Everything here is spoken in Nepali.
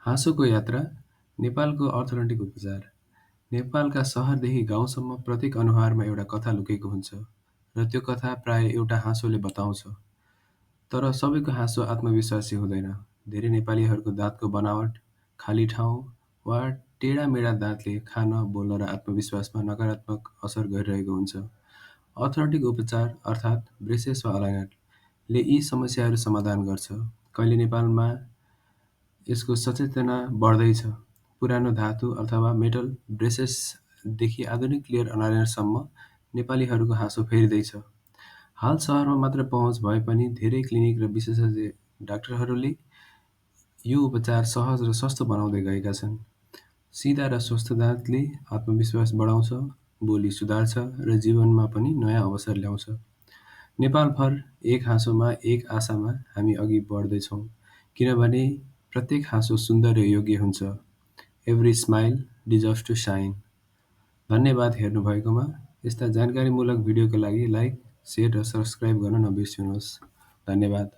हाँसोको यात्रा नेपालको अर्थनैतिक उपचार नेपालका सहरदेखि गाउँसम्म प्रत्येक अनुहारमा एउटा कथा लुकेको हुन्छ र त्यो कथा प्राय एउटा हाँसोले बताउँछ। तर सबैको हाँसो आत्मविश्वासी हुँदैन। धेरै नेपालीहरूको दाँतको बनावट, खाली ठाउँ वा टेढामेढा दाँतले खान, बोल्न र आत्मविश्वासमा नकारात्मक असर गरिरहेको हुन्छ। अर्थनैतिक उपचार अर्थात् ब्रेसेस वा अलाइनरले यी समस्याहरू समाधान गर्छ। कहिले नेपालमा यसको सचेतना बढ्दैछ। पुरानो धातु अथवा मेटल ब्रेसेसदेखि आधुनिक क्लियर अलाइनरसम्म नेपालीहरूको हाँसो फेरिँदैछ। हाल सहरमा मात्र पहुँच भए पनि धेरै क्लिनिक र विशेषज्ञ डाक्टरहरूले यो उपचार सहज र सस्तो बनाउँदै गएका छन्। सिधा र स्वस्थ दाँतले आत्मविश्वास बढाउँछ, बोली सुधार्छ र जीवनमा पनि नयाँ अवसर ल्याउँछ। नेपालभर एक हाँसोमा एक आशामा हामी अघि बढ्दैछौँ, किनभने प्रत्येक हाँसो सुन्दर र योग्य हुन्छ। Every smile deserves to shine. धन्यवाद हेर्नुभएकोमा। यस्ता जानकारीमूलक भिडियोका लागि लाइक, सेयर र सब्स्क्राइब गर्न नबिर्सनुहोस्। धन्यवाद।